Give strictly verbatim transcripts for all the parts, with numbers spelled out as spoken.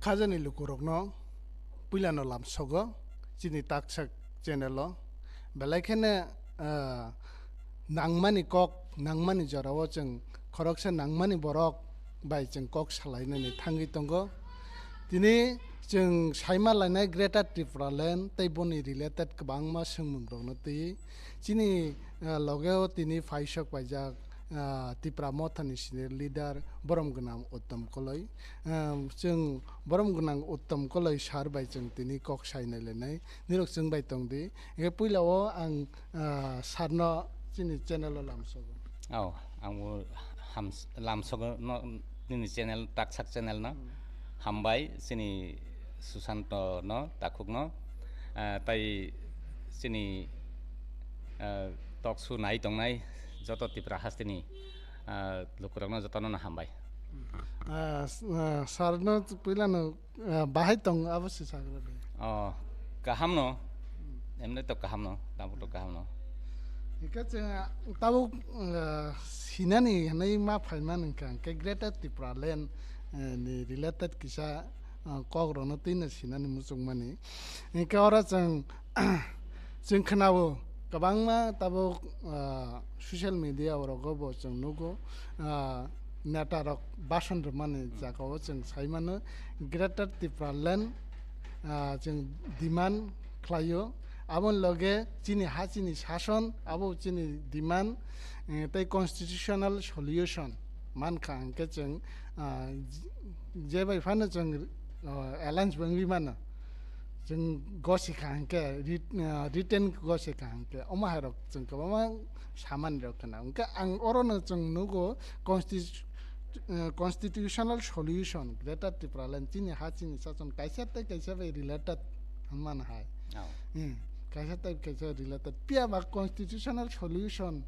Khajani lukurokno puilano lamsogo chini taksak channel-o. Belai kheno, ah, nangmani kok, nangmani jorao chwng khoroksa nangmani borok bai chwng kok salainani thangwi tongo. Tini chwng saima lainai Greater Tipraland tei boni related kwbangma swngmungrokno twi chini, ah, logeo tini phaisok paijak, ah, Tipra Mothani senior leader Borom Gwnang Uttom Koloi. Ah, chwng Borom Gwnang Uttom Koloi sir bai chwng tini kok sai nai lainai. Nirok chwng bai tong di. Hingke puila o ang, ah, sir no chini channel o lamsogo. Oh, ang bo hams-, lamsogo no, nini channel, taksak channel no. Hmm. Hambai chini Susanto no, takhuk no. Ah, tai chini, ah, talk show nai tongnai joto Tripura hasteni, ah, lukurokno jotono no hambai. Ah, s-, ah, sir no puila no, ah, bahai tong abo se sagra de. Oh, kaham no. Hmm. Emne to kaham no, tabuk to kaham no. Hingke chwng, ah, tabuk, ah, sinani hinui ma phaimani wngkha, hingke Greater Tipraland, eh, ni related kisa ah, kokrokno twino sinani muchungmani. Hingke oro chwng, chwng khwnao kwbangma tabuk, ah, social media rogo bo chwng nugo, ah, neta rok bason rwmani jagao chwng sai mano, Greater Tipraland, ah, chwng demand khlaio. Aboni loge chini ha chini sason, abo chini demand, eh, tei constitutional solution mankha hingke chwng, ah, je bai phano chwng, ah, alliance bo wngwi mano. Chwng gosi kha hingke writ-, ah, written gosi kha hingke omo hai rok chwng kwbangma samani rok khna. Hingke ang orono chwng nugo constitu-, ah, constitutional solution Greater Tipraland chini ha chini sason kaisa tei kaisa bai related hwnmani hai. Oh. Hmm. Kaisa tei kaisa related. Phiya ba constitutional solution,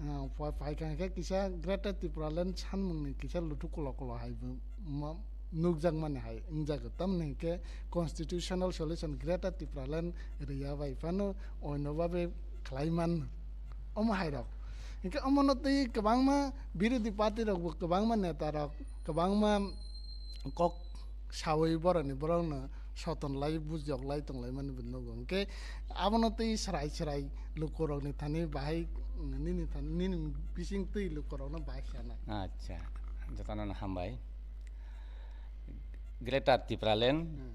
ah, pha-, phaikha hingke kisa Greater Tipraland sanmungni kisa lutu kolo kolo hai bo ma-, nukjakmani hai wngjago. Tamoni hingke constitutional solution Greater Tipraland riya bai phano oino babe khlai man omo hai rok. Hingke omono twi kwbangma birodhi party rok bo kwbangma neta rok kwbangma kok sawi borokni borokno soton lai bujok lai tong lai mani bo nugo. Hingke abono twi srai srai lukurokni thani bahai nini thani nini bising twi lukurokno bahai sanai. Acha, jotono no hambai. Greater Tipraland, hmm,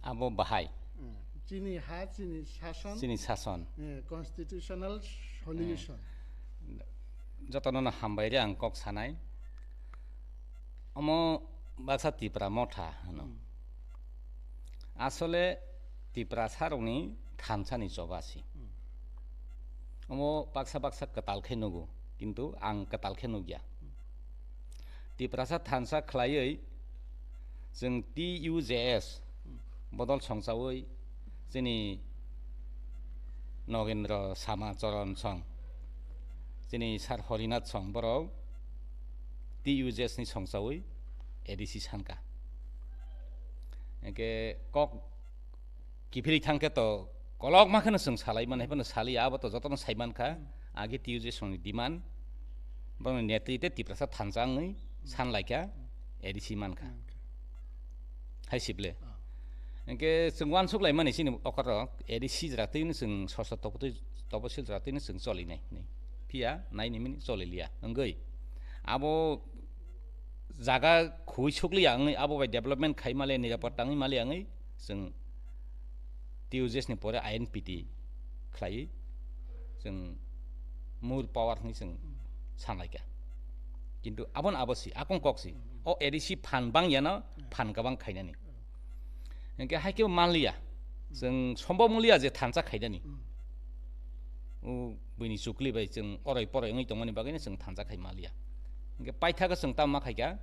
abo bahai. Hmm. Chini ha, chini sason. Chini sason. Eh, constitutional solution. Hmm. Jotono no hambai ri ang kok sanai. Omo baksa Tipra motha hwno. Hmm. Asole Tiprasa rokni thansa ni choba si. Hmm. Omo baksa baksa kwtal khe nugo, kintu ang kwtal khe nukya. Tiprasa thansa khlaiwi chwng T U J S bodol songchawi chini Nogendra Sama Charan song, chini Sir Horinath song borok T U J S ni songchawi A D C sanka. Hingke kok kiphilwi thangkhe to kolokma kheno chwng salai mano, hai phano saliya, abo to jotono sai mankha. Hmm. Agi T U J S ni demand, borokni netri tei Tiprasa thansa wngwi sanlaikha, A D C mankha. Mankha. Hai sible. Ah. Hingke chwng uansuk laimani chini okoro A D C jora twino chwng sosto topo twi, toposil jora twino chwng cholinai hinwi. Phiya nai ni mini choliliya wngwi. Abo jaga khui sukliya wngwi, abo bai development khai male, nirapotta wngwi male wngwi chwng T U J S ni pore I N P T khlaiwi chwng more power hinwi chwng sanlaikha. Kintu abono abo si, akong kok si. O A D C phan bang yano, phan kwbang khainani. Hingke hai khe manliya. Chwng sombo muliya je thansa khainani. O buini chukli bai chwng oroi poroi wngwi tongmani bagwino chwng thansa khai manliya. Hingke paithago chwng tamo ma khaikha?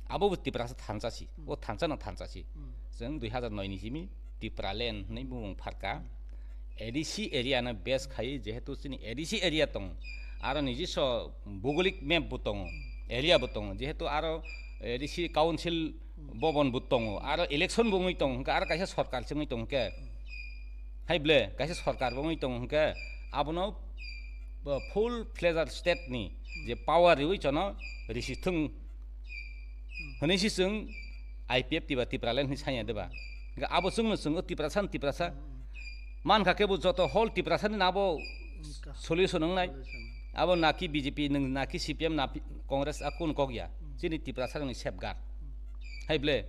Abo bo Tiprasa thansa si. O thansa no thansa si. Chwng dui hazar noi ni simi Tipraland hinwi bumung pharka. A D C area no base khai, jehetu chini A D C area tongo, aro nijiso bhougolik map bo tongo, area bo tongo, jehetu aro A D C council bobon bo tongo, aro election bo wngwi tongo, hwnkhe aro kaisa sorkar se wngwi tongo hwnkhe, hai ble kaisa sorkar bo wngwi tongo hwnkhe, abono bo full fledged state ni je power riwi chono risi thung hwnwi se chwng I P F T ba Tipraland hinwi sanya de ba? Hwnkhe abo chwngno chwng o Tiprasa ni Tiprasa. Mankha khe bo joto whole Tiprasa ni abo solution wngnai. Solution. Abo naki B J P nwng naki C P M na Congress a kun kok ya. Chini Tiprasa rokni safeguard. Hai ble.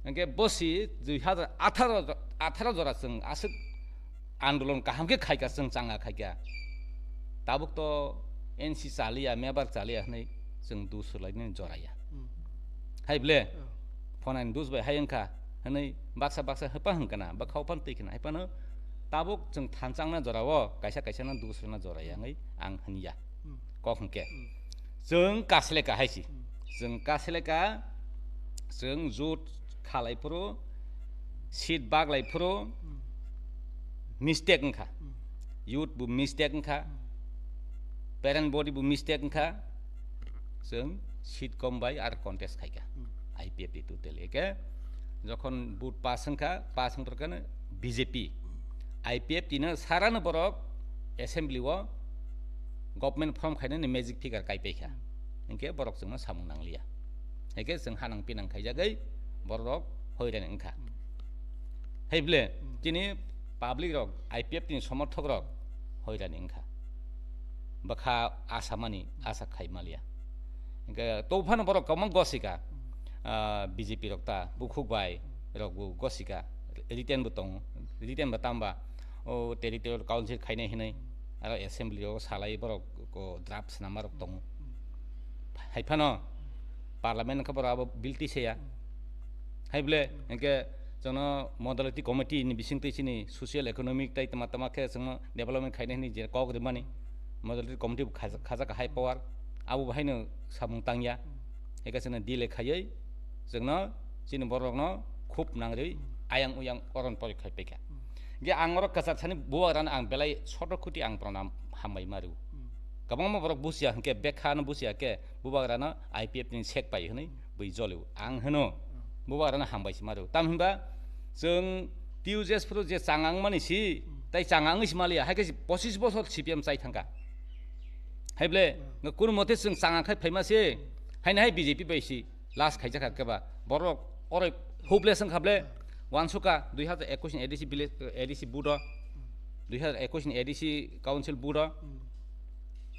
Hwnkhe bosi dui hazar atharo, atharo jora chwng aswk andolon kaham khe khaika, chwng changa khaika. Tabuk to N C chaliya, mebar chaliya hwnwi chwng dusulainani joraya. Hmm. Hai ble, oh, phonani dus bai hai wngkha hwnwi baksa baksa hwpa hwnkana, bwkha upan twi khna, hai phano tabuk chwng thansa wngna jorao kaisa kaisa no dusulaina joraya wngwi ang hwnya. Hmm. Kok hwnkhe. Hmm. Chwng kasleka hai si. Hmm. Chwng kasleka, chwng jut khalai phuru, seat baglai phuru, Hmm. mistake wngkha. Hmm. Youth bo mistake wngkha. Hmm. Parent body bo mistake wngkha. Chwng seat kom bai ar contest khaika. Hmm. I P F T totally. Eke jokhon vote pass wngkha, pass wngtorkha no B J P. I P F T no sarano borok assembly o government form khainani magic figure kaipaikha. Hmm. Hinkhe borok chwngno samung nangliya. Hinkhe chwng hanang pinang khaijagwi borok hoirani wngkha. Hmm. Hai ble, hmm, chini public rok, I P F T ni somorthok rok hoirani wngkha. Bwkha asa mani, asa khai maliya. Hinkhe tophano borok kwbangma gosika, ah, B J P rok ta, bukhuk bai rok bo gosika, written bo tongo, written bo tamba, o territorial council khainai hinwi, aro assembly o salai borok ko draft swnama rok tongo. Hai phano parliament wngkha borok abo bill twi saya. Hai ble, hinkhe chwngno modality committee ni bisingtwi chini social economic tai tama tama khe chwngno development khainai hinwi je kok rimani modality committee bo khaja-, khajak high power, abo bo haino samung tangya. Hinkhe chwngno delay khaiwi chwngno chini borokno khub nangriwi ayang uyang oron pori khai paikha. Hinkhe ang oro kwchar sani bubagrano ang belai soto khuti ang pranam hambai ma rw. Kwbangma borok busia hinkhe bekha no busia khe bubagrano I P F ni sek pai hwnwi bui jolio. Ang hwno bubagrano hambai se ma rw. Tam hinba chwng T U J S phuru je changa wngmani si, tai changa wngwi se maliya, hai khe pochis bosor C P M chai thangkha. Hai ble, kunu mote chwng changa khai phaima se, haino hai B J P bai si. Last khaijak kha khe ba borok oro hopeless wngkha ble, uansukha dui hazar ekush ni A D C village, A D C vote o, dui hazar ekush ni A D C council vote o,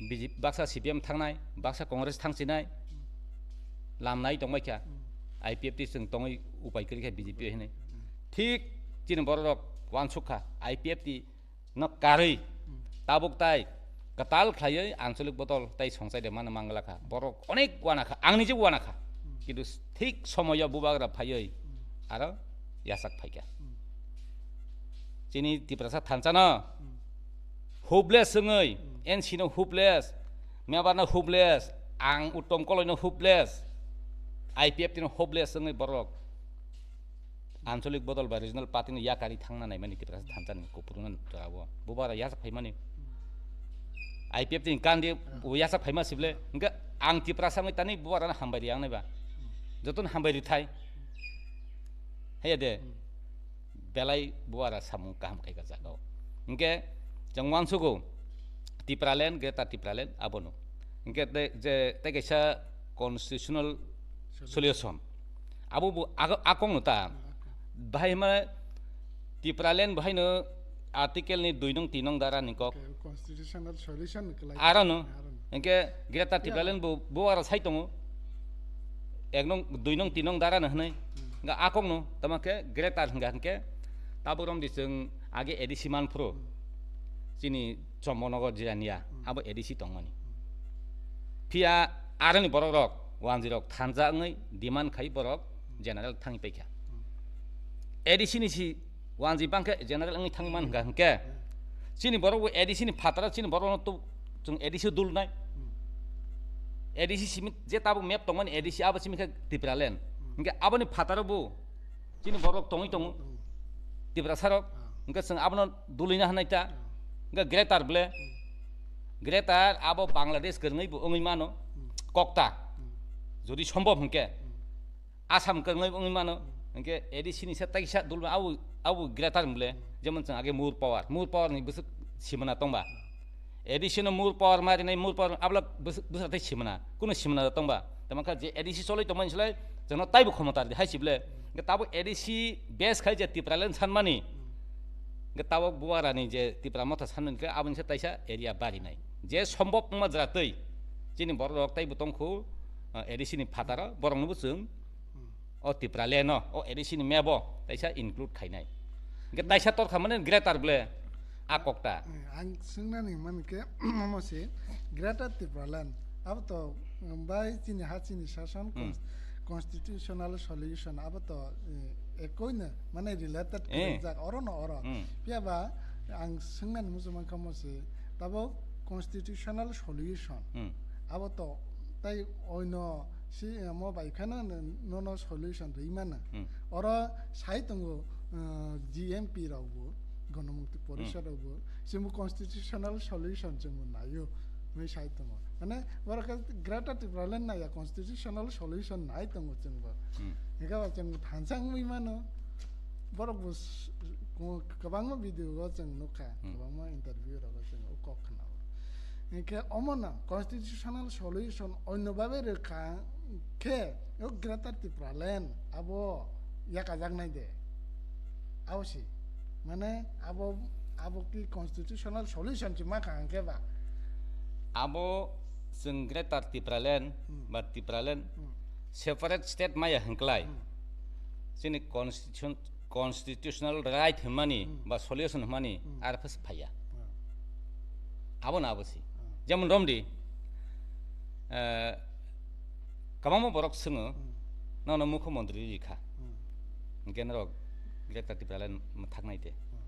B J P baksa C P M thangnai, baksa Congress thangsinai, lamnai tongbaikha, I P F T chwng tongwi upai kwrwikha B J P hinwi. Thik chini borok rok uansukha I P F T no karwi, hmm, tabuk tai kwtal khlaiwi anchalik bodol tai songchai de mano manglakha. Borok onek uanakha, ang nije uanakha. Hmm. Kintu thik somoyo bubagra phaiwi, hmm, aro yachak phaikha. Hmm. Chini Tiprasa thansa no, hmm, hopeless wngwi, hmm, N C no hopeless, Mebar no hopeless, ang Uttom Koloi no hopeless, I P F T no hopeless wngwi borok Anchalik bodol bai regional party ni yakari thangna naimani Tiprasa thansa ni kupuruna jora o. Bubara yasa phaimani. I P F T ni kandi bo yasa phaima sible. Hingke ang Tiprasa wngwi tani bubara no hambai ri ang naiba. Jotono hambai ri thai. Haya de. Belai bubara samung kaham khai ka jaga o. Hingke jang wansugo Tipraland, Greater Tipraland abono. Hingke te, je, te kaisa constitutional solution. Abo bo ago-, akong no ta. Bahai ma Tipraland bahai no article ni dui nong tin nong dara ni kok. Okay, constitutional solution ni kelai. Aro no. Aro no. Hingke Greater Tipraland bo, bo aro sai tongo. Ek nong, dui nong tin nong dara no hwnwi. Hmm. Hingke akong no, tamo khe Greater hingka hingke tabuk rom di chwng age A D C man phuru. Hmm. Chini Chombonogo Jirania, hmm, abo A D C tongmani. Hmm. Phiya aroni borok rok, wanji rok thanja wngwi demand khai borok general thangwi paikha. Hmm. A D C ni si wanji bangkhe general wngwi thangwi man hwnkha hwnkhe, hmm, chini borok bo A D C ni phataro chini borok no tu chwng A D C dulnai. Hmm. A D C simi je tabuk map tongmani A D C abo simi khe Tipraland. Hmm. Hwnkhe aboni phataro bo chini borok tongwi tongo. Hmm. Tiprasa rok. Ah. Hingke chwng abono dulina hanai ta. Ah. Hingke greater ble. Hmm. Greater abo Bangladesh kwrwngwi bo wngwi mano. Hmm. Kokta. Hmm. Jodi sombhob hingke. Hmm. Assam kwrwngwi wngwi mano. Hmm. Hingke A D C ni sa taisa dulma abo, abo greater ble. Hmm. Jemon chwng age more power. More power ni bwswk simana tongba. Hmm. A D C no more power ma rinai, more power abla bwswk, bwswk tei simana. Kuno simana tongba. Tamo kha je A D C choloi tongmani slai, chwngno taibo khomota ridi hai si ble. Tabuk A D C base khai je Tipraland sanmani, hwnkhe tabuk Buarani je Tipra Motha sanmani khe aboni se taisa area barinai. Je sombhob wngma jora twi chini borok rok taibo tongkhu, uh, A D C ni phataro, boroknobo chwng o Tipraland o, o A D C ni map o taisa include khainai. Hwnkhe taisa torkha mane greater ble a kokta. Eh, ang swngnani hwnmani khe, omo se Greater Tipraland. Abo to, um, bai chini ha chini sashan Hmm. cons-, constitutional solution abo to, eh, ekoino mane related Eh. khaijak oro no oro. Hmm. Phiya ba ang swngnani muchung mankha omo se tabuk constitutional solution. Hmm. Abo to tai oino si, eh, mo bai kheno no, no, no solution rwi mano. Hmm. Oro sai tongo, eh, G M P rok bo, Ganamukti Porishad Hmm. rok bo, chwngbo constitutional solution chwngbo naio, hwnwi sai tongo. Mane, borok khe Greater Tipraland naiya, constitutional solution nai tongo chwngbo. Hmm. Hingkhe bo chwng thansa wngwi mano. Borok bo s-, s-, kwbangma video o chwng nukha, Hmm. kwbangma interview rogo chwng o kok khna. Hingkhe omono constitutional solution onno babe rwkha khe o Greater Tipraland abo yakajaknai de. Abo si. Mane abo, abo ki constitutional solution si ma kha hwnkhe ba? Abo chwng Greater Tipraland Hmm. ba Tipraland Hmm. separate state maya hwnkhlai. Hmm. Chini constitution, constitutional right hwnmani Hmm. ba solution hwnmani Hmm. ar phas phaiya. Hmm. Abo na abo si. Hmm. Jemon romdi, eh, kwbangma borok swngo, Hmm. nono mukhyamantri rikha. Hmm. Hwnkhe norok Greater Tipraland mwthaknai de. Hmm.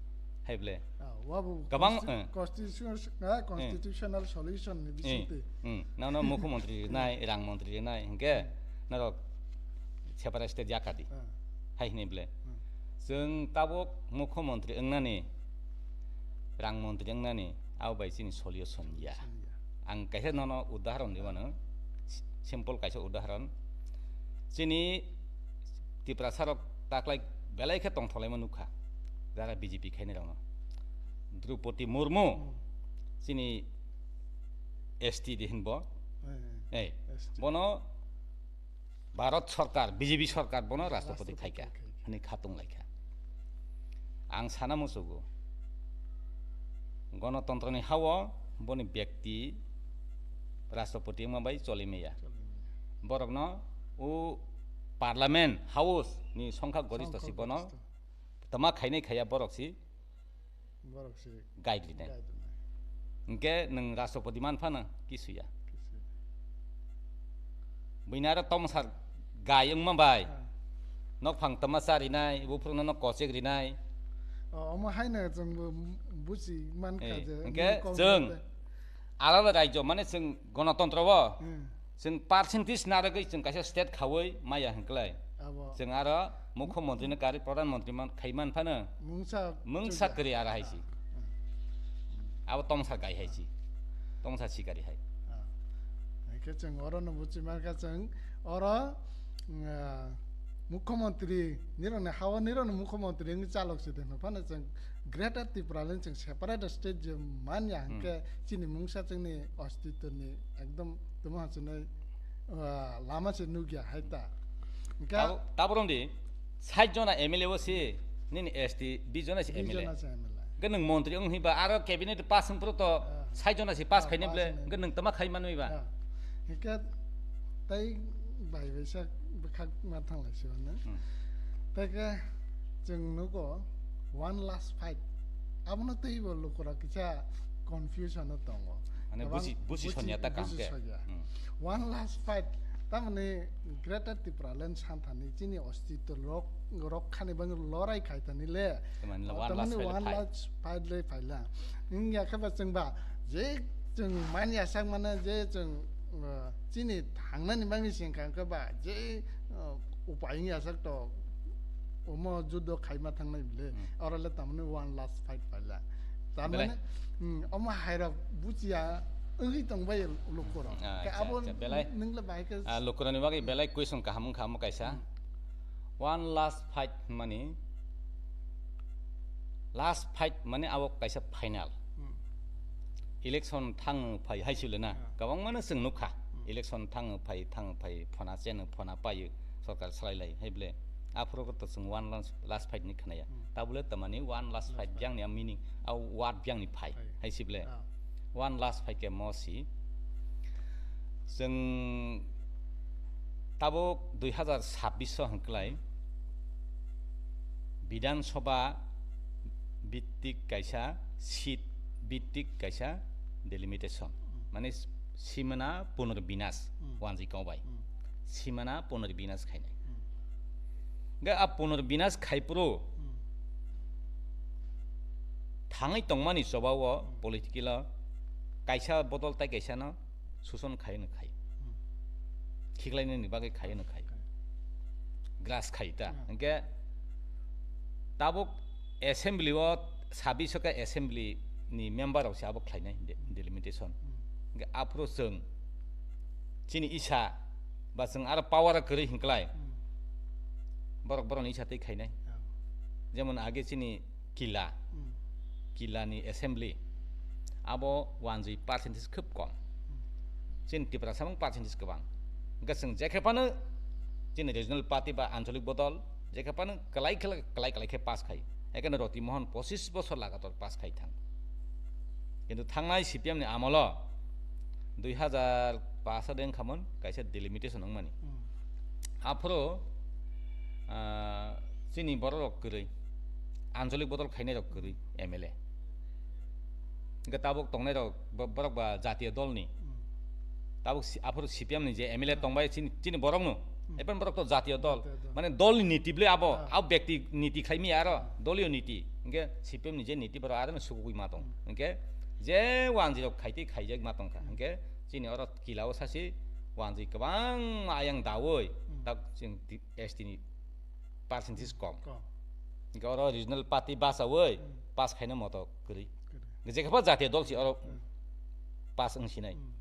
Hai ble. Ah, wabo Kwbang, consti-, eh. constitution, ah, Eh. constitutional solution ni Eh. bisingtwi. Hmm. Nono mukhyamantri rinai, rang mantri rinai, hwnkhe Hmm. norok separate state yakadi. Hmm. Hai hwnwi ble. Hmm. Chwng tabuk mukhyamantri wngnani, rang mantri wngnani, abo bai chini solution ya. Solution ya. Ang kaisa nono udahoron di mano, simple kaisa udahoron. Chini Tiprasa rok taklai belai khe tongtholaima nukha, jara B J P khainai rokno. Droupadi Murmu, Hmm. chini S T di hinbo. Eh, eh. Ei, S T. Bono Bharat Sarkar, B J P sarkar bono Rashtrapati Rashtrapati khaikha, khaikha. Hwnwi khatung laikha. Ang sana muchugo, gonotontroni hao boni byakti Rashtrapati wngma bai choli maya. Choli maya. Borokno o Parliament House ni songkha gorista Songkha si bono gorista. Tama khainai khaiya borok si Borok se guide rinai. Guide rinai. Hwnkhe nwng Rashtrapati man phano kisuya. Kisuya. Buini aro tomsar gai wngma bai. Ah. Nokphang tama cha rinai, buphurukno nok kochek rinai. O, omo haino chwngbo buchi mankha Eh, je, hwnkhe nini kok chwng bai. Alada rajyo mane chwng gonotontro o. Hmm. Chwng percentage narwgwi chwng kaisa state khaui maya hwnkhlai. Abo. Chwng aro mukhyamantri no kari pradhan mantri man khai man phano. Mungsa mungsa chukya. Kwrwi aro hai si. Ah. Abo tomsa gai hai si. Tomsa sikari hai. Ah. Hai khe chwng oro no buchi man kha chwng oro, ah, mukhyamantri nirokni hao nirokni mukhyamantri wngwi chalok si de phano chwng Greater Tipraland chwng separate state je man ya Hmm. hwnkhe chini mungsa chwngni ostitwni ekdom tamo hachonai, ah, lama se nukya hai ta. Hwnkhe Tabo, tabo rwngdi, sait jona M L A o si, nini S T bis jona si Bis M L A. Jona se M L A. Hwnkhe nwng montri wng hiba, aro cabinet pass wng phuru to Ah. sait jona si pass Ah, khaini pass ble, wng. Hwnkhe nwng tama khai manwi ba? Ah. Hwnkhe tai bai bai sak bwkhak ma thanglai si hwnwi. Hmm. Tai khe chwng nugo one last fight. Abono twibo lukurok kisa confusion o tongo. Mane Kwbang buji, buji buji, sonya ta buji kam khe. Sonya. Hmm. One last fight. Tamani Greater Tipraland santhani chini ostitw rok, rok khani bang lorai khai thani le. Tamani le O, one tamani last fight one phai. Last fight le phaila. Wngya khe ba chwng ba je chwng manya sak mane je chwng, uh, chini thangnani bagwi sengkha khe ba je, uh, upai wngya sak to omo judo khaima thangnai bile. Hmm. Oro le tamani one last fight phaila. Tamani, Belai. Hmm, omo hairok buchiya wngwi tongbai lukurok. Ah, Khe acha, abo acha, belai. Nwng le bahai khe Ah, lukurokni bagwi belai question kaham wngkha omo kaisa. Hmm. One last fight mani, last fight mani abo kaisa final. Hmm. Election thang phai hai sile na. Ah. Kwbangmano chwng nukha. Hmm. Election thang phai, thang phai, phona cheno, phona paio, sorkar salai lai, hai bile. Aphuru to chwng one last, last fight ni khnaya. Hmm. Tabule tamani one last Last fight fight. Biyang ni meaning, a word biyang ni phai. Phai. Hai si bole. Ah. One last fight ke mo si. Chwng tabuk dui hazar sabbish o hwnkhlai Bidhan Sabha bhittik kaisa, seat bhittik kaisa delimitation. Hmm. Mane simana punarbinash, Hmm. wanjwi kok bai. Hmm. Simana punarbinash khainai. Hmm. Ga a punarbinash khai phuru Hmm. thangwi tongmani chobao Hmm. political o kaisa bodol tai kaisa no suson khai no khai. Hmm. Khiklainani bagwi khai no khai. Khai. Grass khai ta. Hmm. Hwnkhe tabuk assembly o sabbish o khe assembly ni member rok se abo khlainai de-, delimitation. Hmm. Hwnkhe aphuru chwng chini isa ba chwng aro power o kwrwi hwnkhlai Hmm. borok borokni isa twi khainai. Yeah. Jemon age chini Kila, Hmm. Kila ni assembly abo wanjwi percentage khub kom. Hmm. Chini Tiprasa bang percentage kwbang. Hwnkhe chwng jekhe phano chini regional party ba anchalik bodol jekhe phano kwlai kwlai, kwlai kwlai khe pass khai. Ekheno Roti Mohan pochis bosor lagator pass khai thang. Kintu thangnai C P M ni amolo dui hazar pash o de wngkhamon kaisa delimitation wngmani. Hmm. Aphuru, ah, chini borok rok kwrwi, anchalik bodol khainai rok kwrwi M L A. Hwnkhe tabuk tongnai rok bo-, borok ba jatiyo dol ni. Hmm. Tabuk si-, aphuru C P M ni je M L A tongbai chini, chini borok no. Hmm. Epan borok to jatiyo dol. Jatiyo dol. Mane dol ni niti bwle abo, Ah. abo bekti niti khlai mi aro, Ah. doliyo niti. Hwnkhe C P M ni je niti borok aro no sukugwi ma tong. Hmm. Hwnkhe je wanjwi rok khaitwi khaijak ma tongkha. Hmm. Hwnkhe chini oro Kila o sasi wanjwi kwbangma ayang dawi, Hmm. tak chwng ti-, S T ni percentage kom. Kom. Hwnkhe oro regional party bachawi Hmm. pass khaina moto kwrwi. Kwrwi. Jekhe pha jatiyo dol si oro Hmm. pass wng sinai. Hmm.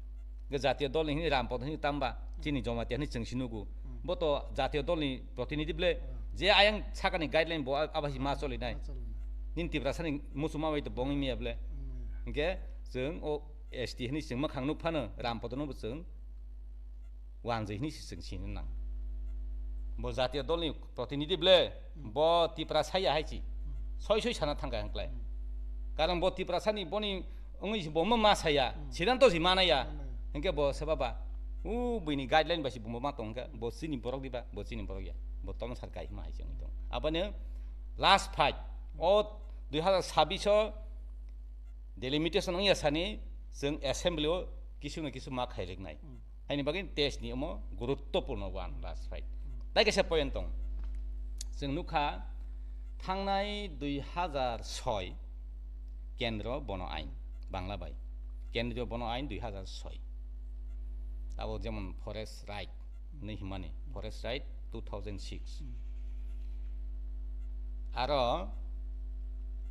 Hwnkhe jatiyo dol ni hini Rampot hini tamba chini Jamatia hini chwng si nugo. Hmm. Bo to jatiyo dol ni protinidhi bwle Hmm. je ayang sakani guideline bo ab-, abasi ma cholinai. Ma cholinai. Nini Tiprasa ni muchungma bai to bongwi miya bwle. Hmm. Hwnkhe chwng o S T hini chwng mwkhang nuk phano Rampot no bo chwng wanjwi hini se chwng sini nang. Bo jatiyo dol ni protinidhi bwle, Hmm. bo Tiprasa ya hai chi. Hmm. Soi soi sana thangkha hwnkhlai. Hmm. Karon bo Tiprasa ni boni wngwi se bo ma, ma saya, Hmm. sidanto si mana ya. Mana ya. Hwnkhe bo se baba, u buini guideline bai se bo ma tong kha, bo chini borok diba, bo chini borok ya. Bo tong sar kai ma hai se wngwi tong. Aboni last fight, o dui hazar sabbish o delimitation wngya sani chwng assembly o kisu no kisu ma khai riknai. Hmm. Haini bagwi test ni omo guruttopurno one last fight. Hmm. Tai kaisa point tong. Chwng nukha thangnai dui hazar soi kendro bono ain, Bangla bai. Kendriyo bono ain dui hazar soi. Abo jemon forest right hinwi himani, forest right two thousand six. Hmm. Aro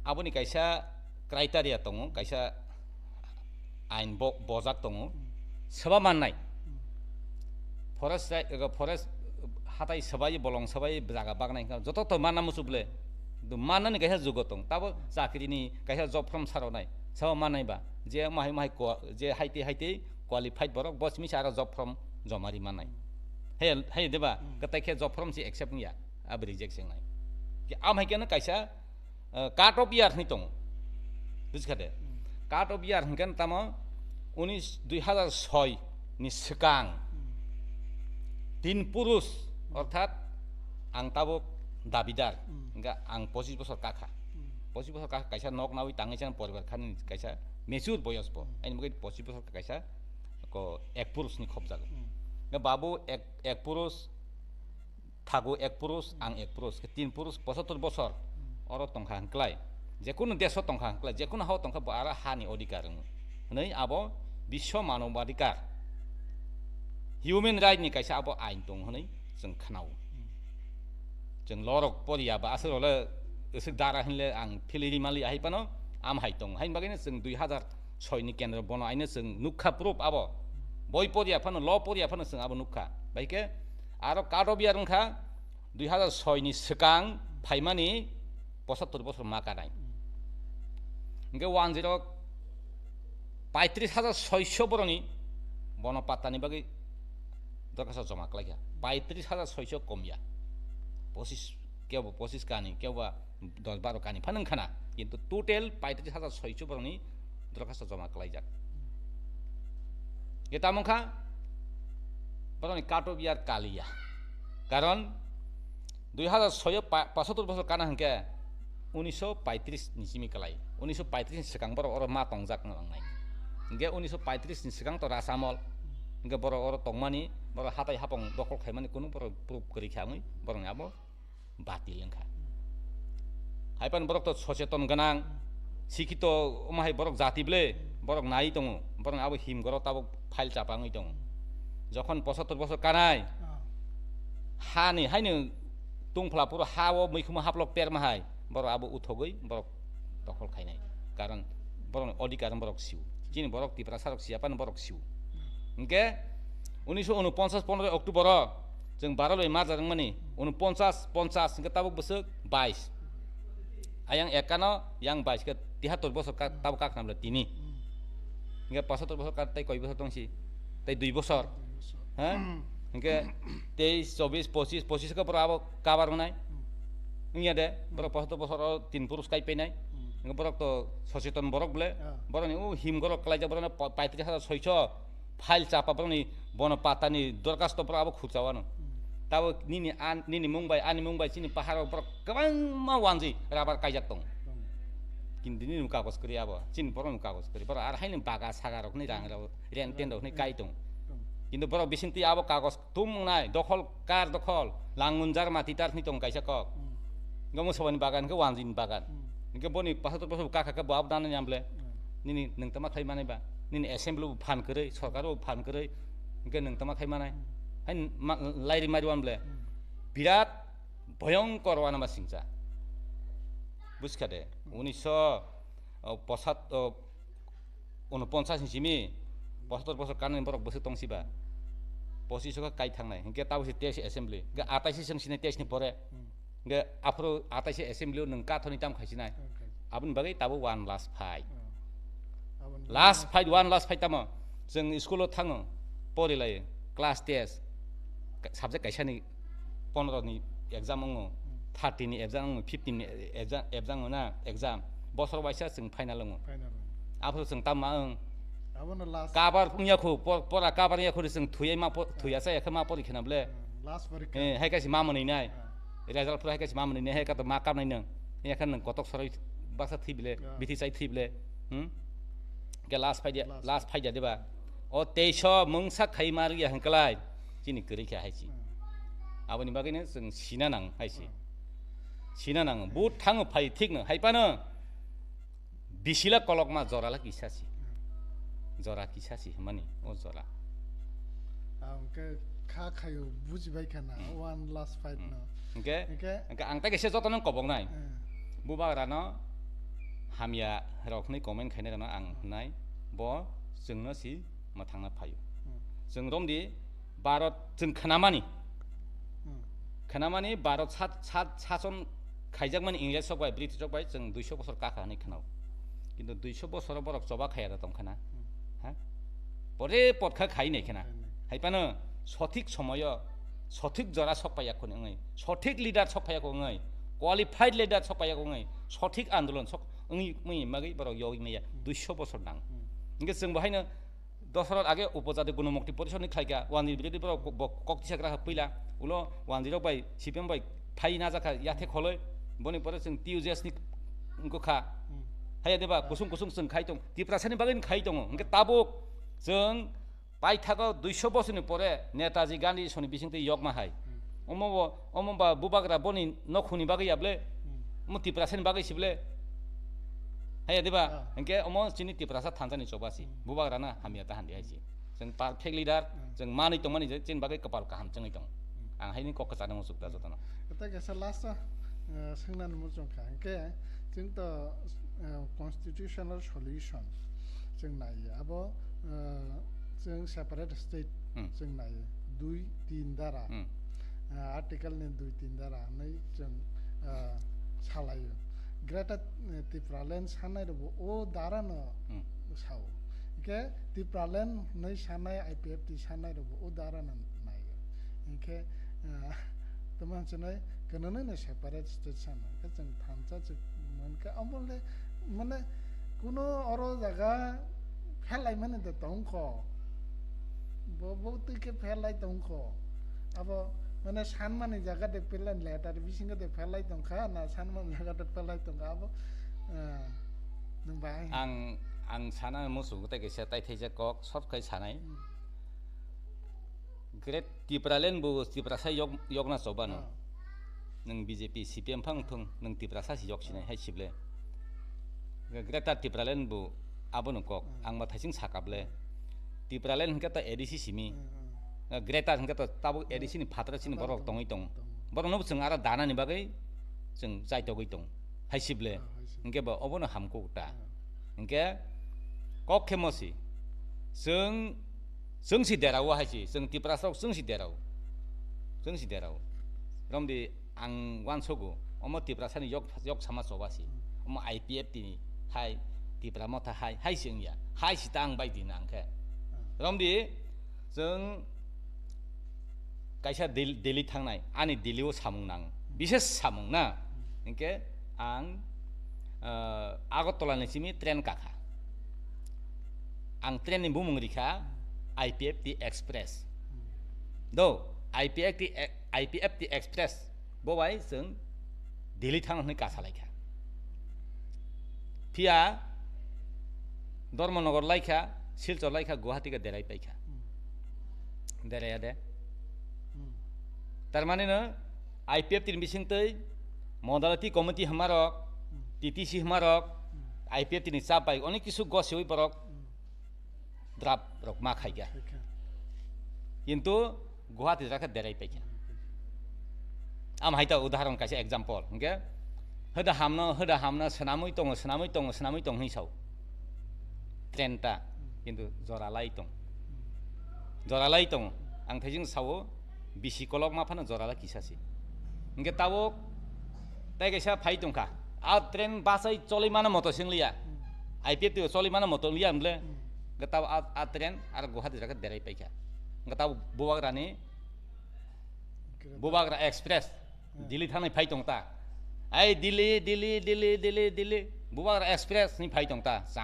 aboni kaisa criteria tongo, kaisa ain bo-, bojak tongo, Hmm. soba mannai. Hmm. Forest rai-, ego forest hatai sobai, bolong sobai, jaga bagnai wngkha, joto to manna muchuk le. Kintu mannani kaisa jugo tong, tabo chakri ni kaisa job form saronai, soba mannai ba, je mahai mahai ko-, je haite haite qualified borok, bo simi se aro job form joma ri mannai. Hai, hai de ba, Hmm. kwtai khe job form se accept wngya, abo reject se wngnai. Ke am hai khe no kaisa uh, cut off year hinwi tongo. Bujikha de? Hmm. Cut off year hwnkhe tamo unis, dui hazar soi ni swkang Hmm. tin purush, Hmm. orthat ang tabuk dabidar, Hmm. hwnkhe ang pochis bosor kakha. Hmm. Pochis bosor kakha kaisa nok nawi tangwi chang poribar khani kaisa mature boyos bo. Hmm. Aini bagwi pochis bosor kaisa ko ek purush ni khobjago. Hmm. Hwnkhe babu ek, ek purush thago ek purush, ang ek purush, khe tin purush, pochottor bosor Hmm. oro tongkha hwnkhlai, jekunu deso tongkha hwnkhlai, jekunu hao tongkha bo aro hani odhikar wngo hwnwi abo biswa manobadhikar, human right ni kaisa abo ain tong hwnwi chwng khnao. Hmm. Chwng lorok poriya ba aswk role aswk dara hinle ang philiri mali ahai phano am hai tong, haini bagwino chwng dui hazar soi ni kendro bono aino chwng nukha proof abo. Boi poriya phano, law poriya phano chwng abo nukha. Bai khe aro cut off year wngkha dui hazar soi ni swkang phaimani pochattor bosor ma kanai. Hwnkhe wanjwi rok paitris hajar soiso boroni bono pattani bagwi dorkhasto joma khlaikha. Paitris hajar soiso komya. pochis, kebo pochis kani, kebo dos baro kani phano wngkha na. Kintu total paitris hajar soicho borokni dorkhasto joma khlaijak. Khe tamo wngkha borokni cut off year kaliya. Karon dui hajar soyo pa-, pochattor bosor kana hwnkhe unisho paitris ni simi kwlai. Unisho paitris ni swkang borok oro ma tongjak wng nangnai. Hwnkhe unisho paitris ni swkang to Rasamol. Hwnkhe borok oro tongmani, borok hatai hapong dokol khaimani kunu borok proof kwrwi kha wngwi borokni abo batil wngkha. Haiphano borok to socheton gwnang, sikhito omo hai borok jati ble, borok nai tongo, borok abo himgoro tabuk file chapa wngwi tongo. Jokhon pochattor bosor kanai, Ah. hani haino tungphla phuru ha o muikhumo haplok perma hai, borok abo uthogwi borok dokhol khainai. Karon borokni odhikar borok sio. Chini borok Tiprasa rok siya phano borok sio. Hwnkhe unisho unoponchas pondroi October o chwng baro bai marjar wngmani, unoponchas, ponchas hwnkhe tabuk bwswk bais. Ayang ekano yang bais khe tihattor bosor ka-, tabuk kakhnam le tini. Hwnkhe pochattor bosor ka tei koi bosor tongsi? Tei dui bosor. Ha? Hwnkhe teis, chobis, pochis, pochis khe borok abo kabar wngnai. Wngya de, borok pochattor bosor o tin purush kai penai. Hwnkhe borok to socheton borok ble. Ah. Borokni o himgoro kwlaijak borokno pa-, paitris hajar soicho. File chapa borokni bono patani dorkhasto borok abo khurchawano. Hmm. Tabo nini an-, nini mung bai, ani mung bai chini paharo borok kwbangma wanjwi rabar kaijak tongo. Tongo. Kintu nini kagoj kwrwi abo, chini borokni kagoj kwrwi. Borok ar haino baga saga rokni rang rok, rent tent rokni kai tongo. Tongo. Kintu borok bisingtwi abo kagoj tum wngnai, dokhol, kar dokhol, langun jar mati tar hwnwi tongo kaisa kok. Hmm. Hwnkhe Musabani bagan khe wanjwini bagan. Hmm. Hwnkhe boni pochattor bosor kakha khe bo abo danani amble. Hmm. Nini nwng tama khai manai ba? Nini assembly bo phan kwrwi, sorkar bo phan kwrwi, hwnkhe nwng tama khai manai? Hmm. Hai ma-, lairi mari wan ble. Hmm. Birat bhoyongkor wanama singcha. Buskha de? Hmm. Unisho, o, posat, o, unoponchas ni simi, pochattor bosor kanani borok bwswk tongsiba. Pochiso khe kai thangnai. Hwnkhe tabuk se teis assembly. Hwnkhe atais se chwng sinai teis ni pore. Hmm. Hwnkhe aphuru atais se assembly o nwng kathoni tam khaisinai. Okay. Aboni bagwi tabuk one last fight. Hmm. Aboni bagwi last fight, one last fight tamo. Chwng school o thango, porilaio, class test, ka-, subject kaisani pondro ni exam wngo, Hmm. thirty ni exam wngo, fifteen ni exam, exam wngo na, exam. Bosor waisa chwng final wngo. Final wngo. Aphuru chwng tamo ma wng? Abono last. Cover wngya khu, por-, pora cover wngya khu, chwng thuyai ma po-, Hmm. thuya chaya khe ma pori khena ble. Hmm. Last porikha. Eh, hai kaisa ma mwnwi nai. Hmm. Result phuru hai kaisa ma mwnwi nai, hai kato ma kapnai nwng. Hai khe nwng kotok soroi baksa thwi bile, Yeah. bithi chai thwi bile. Hmm? Ke last phaidi, Last. last phaidi diba? O teisa mungsa khai ma rwya hwnkhlai chini kwrwi khe hai si. Hmm. Aboni bagwino chwng sina nang hai si. Hmm. Sina nang. But thango phai thik no. Hai phano bisila kolokma jorala kisa si. Hmm. Jora kisa si hwnmani o jora. Ang khe kha khayo bujibai khana Hmm. one last fight Hmm. no. Hwnkhe, Hwnkhe hwnkhe ang tai kaisa jotono koboknai. Hmm. Bubagrano hamya rok hwnwi comment khainai rokno ang hwnai, bo chwngno si mwthangna phaio. Hmm. Chwng romdi Bharat chwng khnamani. Hmm. Khnamani Bharat sat-, sat-, sason khaijakmani Ingres rok bai, British rok bai chwng duiso bosor kakha hwnwi khnao. Kintu duiso bosoro borok choba khaiya da tongkhana. Hmm. Ha? Pore potkha khai nai khana. Khai nai. Hai phano sothik somoyo, sothik jora sok paiya khoni wngwi, sothik leader sok paiya khoni wngwi, qualified leader sok paiya khoni wngwi, sothik andolon sok wngwi, wngwi magwi borok yogwi maya Hmm. duiso bosor nang. Hmm. Hwnkhe chwng bo haino Dosrot age upojati gunumukti porishod ni khlaika, wanjwi birodhi borok bo kok tisa gra ha puila, ulo wanjwi rok bai C P M bai phai na jakha yathe kholoi, boni pore chwng T U J S ni wngkha. Hmm. Haya deba kusung kusung chwng khai tong, Tiprasa ni bagwi khai tongo. Hwnkhe tabuk chwng paithago duiso bosor ni pore Netaji Gandhi soni bisingtwi yokma hai. Hmm. Omo bo, omo ba bubagra boni nokhung ni bagwi ya ble, Hmm. omo Tiprasa ni bagwi si ble. Haya deba, Ah. hwnkhe omo chini Tiprasa thansa ni choba si. Hmm. Bubagra na hamya ta handi hai si. Chwng perfect leader, Hmm. chwng manwi tongmani je chini bagwi kwpal kaham chwngwi tongo. Hmm. Ang haini kok kwchana muchuk da jotono. Kata kaisa last o, eh, swngnani muchung kha. Hwnkhe chwng to, eh, constitutional solution chwng naiya. Abo, eh, chwng separate state Hmm. chwng naiya. Dui, tin dara. Hmm. Eh, article ni dui, tin dara hwnwi chwng, eh, salaio. Greater, eh, Tipraland sanai rokbo o dara no Hmm. sao. Hwnkhe Tipraland hwnwi sanai, I P F T sanai rokbo o dara no naiya. Hwnkhe, eh, tamo hinwi Kwno no separate state sana. Khe chwng thansa chwng mankha. Omo le mane kuno oro jaga phelai mani de tongkho. Bo, bo twi khe phelai tongkho. Abo mane sanmani jaga de phelai letter bisingo de phelai tongkha, na sanmani jaga de phelai tongkha. Abo, eh, nung bai. Ang, ang sana muchung tei kaisa tai thaijak kok, short khai sanai. Hmm. Great Tipraland bo Tiprasa yok, yokna chobano. Ah. Nwng B J P, C P M phang thung, nwng Tiprasa si yok sinai hai sible. Greater Tipraland bo abono kok, hmm, ang ma thaising sakable. Tipraland hwnkhe ta A D C simi. Hmm, hmm. Greater hwnkhe ta tabuk, hmm, A D C ni phatra chini borok tongwi tong. Tong. Borokno bo chwng aro danani bagwi chwng chaitogwi tong. Hai sible. Ah, hai sible. Hwnkhe bo obono hamkuk ta. Hmm. Hwnkhe kok khe mosi. Chwng Chwng si derao hai si, chwng Tiprasarok chwng si derao. Chwng si derao. Romdi ang uansogo, omo Tiprasani yok, yok sama choba si. Omo I P F T ni hai, Tipra Motha hai, hai si wngya. Hai si ta ang bai di na ang khe. Romdi chwng kaisa Del-, Delhi thangnai, ani Delhi o samung nang. Bises samung na. Hwnkhe ang, eh, Agartala ni simi train kakha. Ang train ni bumung rikha I P F T Express. Do, I P F T e-, I P F T Express bo bai chwng Delhi thang hwnwi kasa laikha. Phiya Dharmanagar laikha, Silchar laikha, Guwahati khe derai paikha. Hmm. Derai ya de. Hmm. Tar mane no I P F T ni bising twi modality committee hwnmarok, Hmm. T T C hwnmarok, Hmm. I P F T ni chap bai onek kisu gosiwi borok Hmm. draft rok ma khaikha. Khaikha. Kintu Guwahati jora khe derai paikha. Am hai ta udaharon kaisa example hwnkhe, hoda hamno, hoda hamno swnamwi tongo, swnamwi tongo, swnamwi tongo hwnwi sao. Train ta, Hmm. kintu jora lai tong. Hmm. Jora lai tongo. Ang thaising sao, bisi kolok ma phano jora lai kisa si. Hwnkhe tabuk tai kaisa phai tongkha. A train bachai cholwi mano moto singliya. Hmm. I P F T o cholwi mano moto liya hwnle. Hmm. Hwnkhe tabuk a, a train aro Guwahati jora khe derai paikha. Hwnkhe tabuk Bubagrani Bubagra Express, Hmm. Delhi thangnai phai tong ta. Ai Delhi, Delhi, Delhi, Delhi, Delhi, Bubagra Express ni phai tong ta. Cha,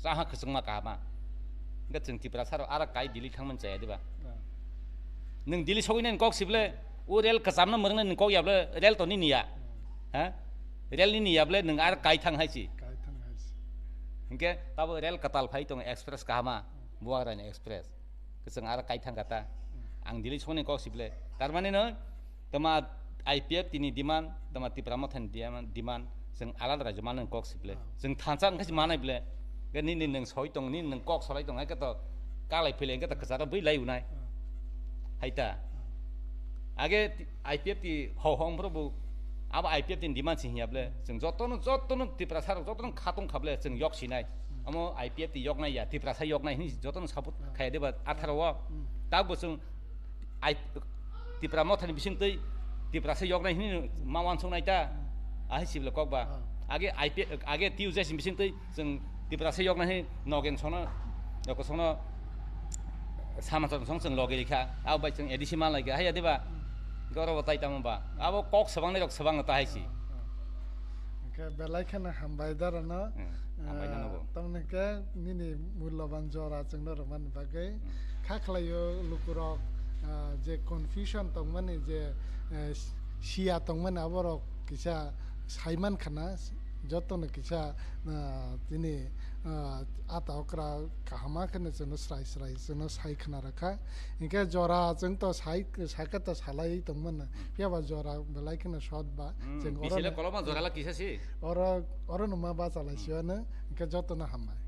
cha ha khwchwngma kahama. Hwnkhe chwng Tiprasa rok aro kai Delhi thangmani chaya diba? Hmm. Nwng Delhi sogwi nani kok sible, o rel kwchamno mwrwng nani kok yable, rel to nini ya. Hmm. Ha? Rel nini yable nwng aro kai thang hai si. Kai thang hai si. Hwnkhe tabo rel kwtal phai tong, express kahama, Hmm. Bubagra ni express. Kwchwng aro kai thang kha ta. Hmm. Ang Delhi songni kok sible. Tar mani no, tama I P F T ni demand, tama Tipra Motha ni demand, demand, chwng alada rajyo manwi kok sible. Ah. Chwng thansa wngkha si manai ble. Khe nini nwng soi tong, nini nwng kok solai tong, hai khe to kalai philai, hwnkhe to kwcharo bui lai unai. Ah. Hai ta. Ah. Age ti-, I P F T ho ho wngphuru bo, abo I P F T ni demand si hinya ble. Chwng jotono, jotono Tiprasa rok, jotono kha tong kha ble, chwng yok sinai. Hmm. Omo I P F T yoknai ya, Tiprasa yoknai hwnwi jotono support Hmm. khaiya diba atharo o. Hmm. Tabuk bo chwng I-, Tipra Mothani bisingtwi Tiprasa yoknai hwnwi ma uansuknai ta. Hmm. Ahai sibla kok ba. Hmm. Age I P, age T U J S ni bisingtwi chwng Tiprasa yoknai hwnwi Nogen songno, Yoko songno samachar song chwng logi rikha. Abo bai chwng A D C ma laikha. Haiya diba? Hmm. Goro bo tai tamo ba. Abo kok swbangnai rok swbangno ta hai si. Hmm. Hmm. Hwnkhe belai kheno hambai dara no. Hmm, hambai nano bo. Ah, tamni hwnkhe nini mulloban jora chwngno rwmani bagwi Hmm. kha khlaio lukurok, ah, je confusion tongmani je, eh, siya tongmani aborok kisa saiman khana jotono kisa, ah, tini, ah, ata okra kahama kheno chwngno srai srai chwngno sai khna rwkha. Hinkhe jora chwngto sai, sakhe to salai tongmano. Hmm. Phiya ba jora belai kheno short ba. Hmm, chwng oro bisile no kolokma jora la kisa si? Oro, oro no ma bacha lai Hmm. siyano, hinkhe jotono hambai.